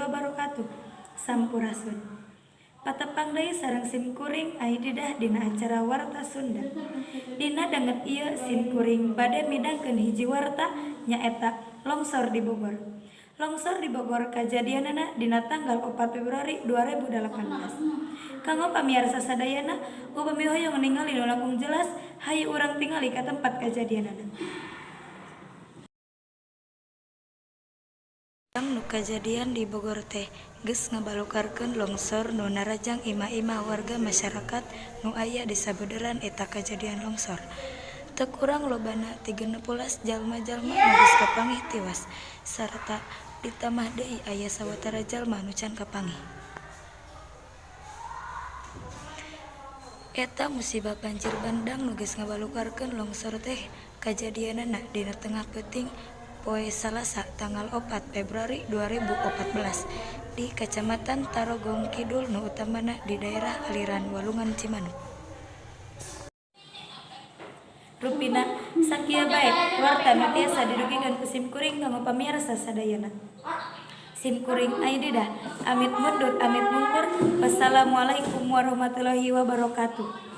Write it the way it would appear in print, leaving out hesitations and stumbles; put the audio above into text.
wabarakatuh. Sampurasun. Patepang deui sareng sim kuring Aididah dina acara Warta Sunda. Dina danget ieu sim kuring bade midangkeun hiji warta, nyaeta longsor di Bogor. Longsor di Bogor kajadianana dina tanggal 4 Februari 2018. Kanggo pamiarsa sadayana, upami hoyong ningali nu langkung jelas, hayu urang tingali ka tempat kajadianana. Nu kajadian di Bogor teh geus ngabalukarkeun longsor nu narajang imah-imah warga masyarakat nu aya di sabeuderan eta kajadian longsor. Teu kurang lobana ti 16 jalma-jalma nu geus kapanggih tiwas sarta ditambah deui aya sawatara jalma nu can kapanggih. Eta musibah banjir bandang nu geus ngabalukarkeun longsor teh kajadianana dina tengah peuting poe Salasa tanggal 4 Februari 2014 di Kacamatan Tarogong Kidul, nu utamana di daerah aliran Walungan Cimanuk. Rupina sakieu bae warta nu tiasa didugikeun ku sim kuring kanggo pamiarsa sadayana. Sim kuring Aididah amit mundur amit mungkur. Wassalamualaikum warahmatullahi wabarakatuh.